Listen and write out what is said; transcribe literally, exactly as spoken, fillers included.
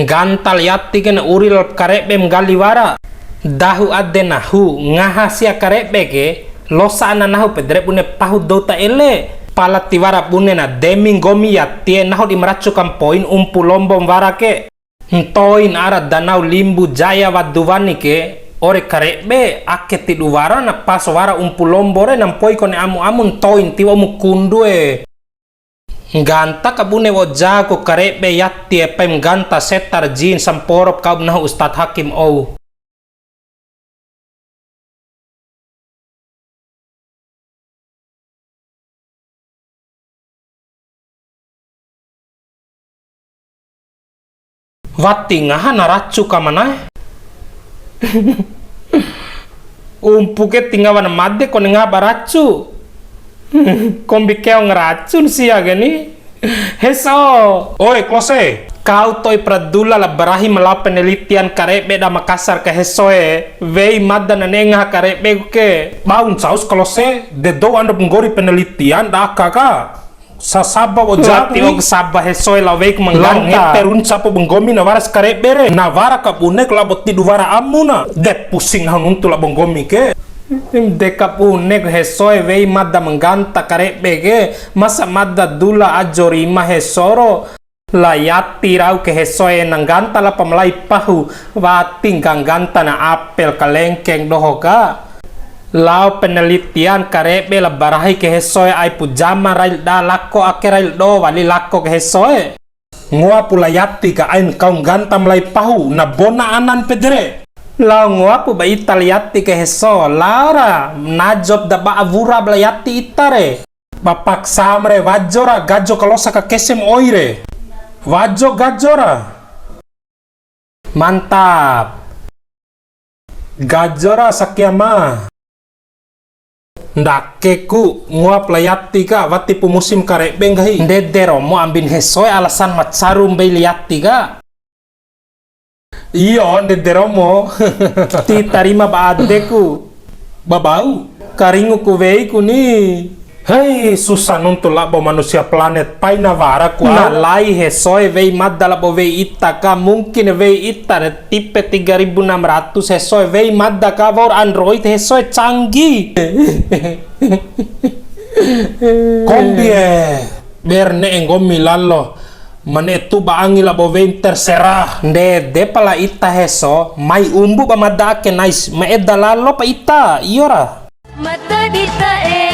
Ngganta la Yati ke na uri lalo karebe ma nggali wara. Dahu ade nahu, ngaha sia karebe ke, losa ana nahu pede re bune pahu dou ta ele. Pala tiwara bune na demi nggomi Yati e, nahu di ma racu kampoin umpu lombo ma wara ke. Ntoin ara danau Limbu Jaya wadu wani ke, ore karebe, ake tidu wara na pas wara umpu lombo re, na mpoi kone amu-amu ntoin tiwa umu kundu e. Ngganta kabune wa'u jago karebe Yati e, pai ma ngganta setar jin samporo kau ba nahu Ustad Hakim ou. Wati ngaha na racu ka manae. Umpu ke ti ngawa na made kone ngaha ba racu. Kombi keong racun sia ke ni. Heso. Oe, Klose. Kau to'i pra dula la barahi ma lao penelitian karebe da Makassar ke Heso e. Wei mada na ne'e ngaha karebe ku ke. Bau ncau si Klose, de dou ando nggori penelitian da aka ka. Sasaba wa'u jaku. Wati wa'u saba Heso e, lao wei ku ma ngganta. Lao ngete runca po ba nggomi na wara si karebe re. Na wara ka bune ku labo tidu wara amu na. De pusing nahu nuntu labo nggomi ke. De ka bune ku Heso e, wei mada ma ngganta karebe ke. Masa mada dula ajo rima Heso ro. La Yati rau ke Heso e, na ngganta lapa malai pahu, wati nggangganta na apel kalengkeng doho ka. Lao penelitian karebe la barahi ke Heso e, aipu jama rail da lako ake rail do wali lako ke Heso e. Ngoa pu la Yati ka ain kau ngganta malai pahu, na bona anan pede re. Lao ngoa pu ba ita la Yati ke Heso, lao ra, najop da ba'a wura ba la Yati ita re. Ba paksa ma re, wajo ra, gajo kalosa ka kese ma oi re. Wajo gajo ra. Mantap. Gajo ra sakia ma. Ndake ku, ngoa pu la Yati ka, wati pu musim karebe nggahi. Ndede romo ambin Heso e, alasan ma caru mbei la Yati ka. Iyo, ndede romo. Ti tarima ba adeku. Ba bau. Karingu ku wei ku ni. Hei, susah nuntu labo manusia planet, pai na wara ku au. Na lai Heso e, wei mada labo wei ita ka, mungkin wei ita re tipe tiga ribu enam ratus Heso e, wei mada ka, wa'ur Android Heso e, canggih. Kombi e. Ber ne'e nggomi lalo, ma ne'e tuba angi labo wei terserah. Ndede pala ita Heso, mai umbu ba mada ake nais, ma eda lalo pa ita, iyo ra. Mata dita e,